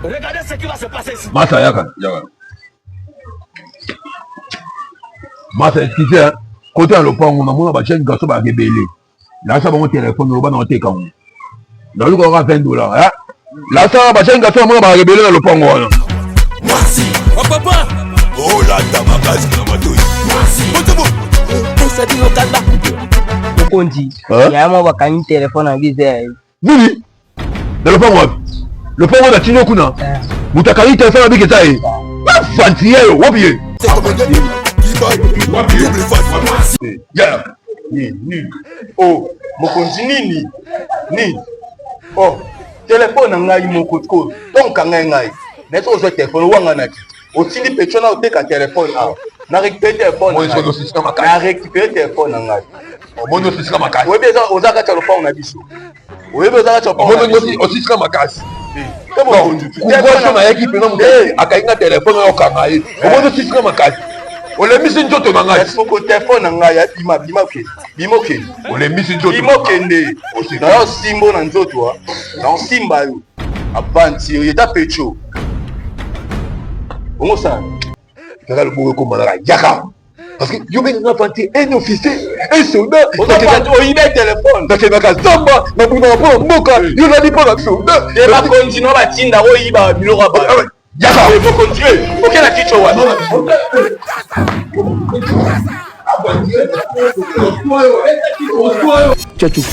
Regardez ce qui va se passer ici. Masa yaka, yaka. Masa excuse hein. Côté ya lopango namona ba jeune garçon ba rebelle. Lasa bango téléphone loba na oteka ngo. Naluka kaka 20 dollars hein. Lasa ba jeune garçon namona ba rebelle na lopango wana. Mwasi, oh papa, olata makasi na matoi. Mwasi, pesa bino kanda. Mokonzi, yaya moko bakangi telefone na biso ya ye. Nini? Na lopango wapi? Lopango na tino kuna. Moto akangi telefone abiki eza ye. Bafanti ye yo, wapi ye? Wapi ye? Yeah. Nini? Oh, mokonzi nini? Nini? Oh, telefone na ngai moko ko. Donc ngai ngai. Na so ozwa telefone wanga na ti. Otindi pecho na oteka telefone awa. Na récupérer telefone. Na récupérer telefone na ngai. Omoni osisika makasi. Oyebi eza oza kati ya lopango na biso. Oyebi oza kati ya lopango. Omoni osisika makasi. Kungoso nayaki mpena moto akangi nga telefone oyo okanga ye. Omoni osisika makasi. Olembisi nzoto na ngai. Soko telefone na ngai bima bima okende. Bima okende. Olembisi nzoto. Bima okende. Na yo simbo na nzoto na osimba yo. Avanti yo eta pecho. Ongo sala. Kaka loboko ekoma naka yaka. Parce que yo benga nga fanti un officier, un soldat. Oyibe telefone. Nakendaka zamba, nabundaka mpo na mboka, yo nani mpo na soldat. Te bakonzi no batinda oyiba biloko ya bato. Yaka. Mokonzi, oke na kichwa wana. Tchatchou.